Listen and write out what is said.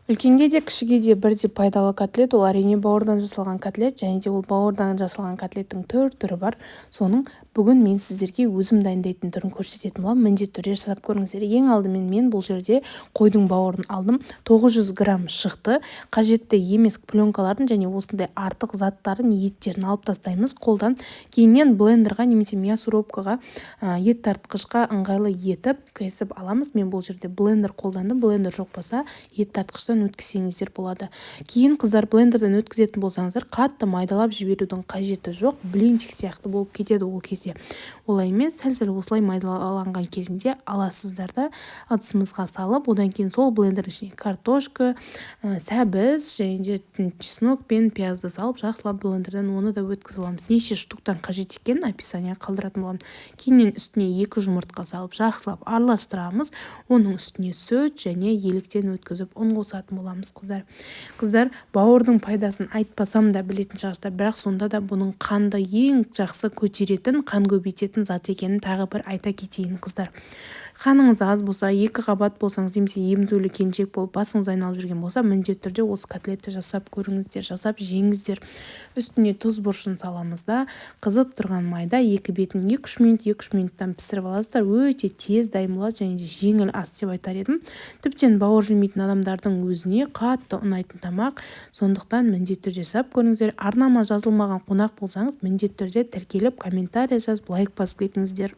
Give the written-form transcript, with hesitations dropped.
Үлкенге де, кішіге де бірдей пайдалы котлет ол, әрине, бауырдан жасалған котлет. Және де ол бауырдан жасалған котлеттің түр түрі бар. Соның бүгін мен сіздерге өзім дайындайтын түрін көрсететін боламын. Міндетті түрде жасап көріңіздер. Ең алдымен мен бұл жерде қойдың бауырын алдым, 900 грамм шықты. Қажетті емес пленкаларын және осындай артық заттарын, еттерін алып тастаймыз қолдан. Кейіннен блендерға немесе мясорубкаға, ет тартқышқа ыңғайлы етіп кесіп аламыз. Мен бұл жерде блендер қолдандым. Блендер жоқ болса, ет тартқыштан өткізсеңіздер болады. Кейін, қыздар, блендерден өткізетін болсаңыздар, қатты майдалап жіберудің қажеті жоқ, блинчик сияқты болып кетеді ол кезде. Олай емес, сәл-сәл осылай майдаланған кезінде аласыздар да, ыдысымызға салып, одан кейін сол блендердің ішіне картошка, сәбіз және де чеснок пен пиязды салып, жақсылап блендерден оны да өткізіп аламыз. Неше штуктан қажет екенін описанияға қалдыратын боламын. Кейіннен үстіне екі жұмыртқа салып, жақсылап араластырамыз. Оның үстіне сүт және електен өткізіп ұн қосатын боламыз, қыздар. Қыздар, бауырдың пайдасын айтпасам да білетін шығарсыздар, бірақ сонда да бұның қанды ең жақсы көтеретін, қан көбейтетін зат екенін тағы бір айта кетейін. Қыздар, қаныңыз аз болса, екі қабат болсаңыз немесе емізулі келіншек болып, басыңыз айналып жүрген болса, міндетті түрде осы котлетті жасап көріңіздер, жасап жеңіздер. Үстіне тұз, бұрышын саламыз да, қызып тұрған майда екі бетін 2-3 минут, 2-3 минуттан пісіріп аласыздар. Өте тез дайын болады және де жеңіл ас деп айтар едім. Тіптен бауыр жемейтін адамдардың өзіне қатты ұнайтын тамақ. Сондықтан міндетті түрде жасап көріңіздер. Арнама жазылмаған қонақ болсаңыз, міндетті түрде тіркеліп, комментарий жазып, лайк басып кетіңіздер.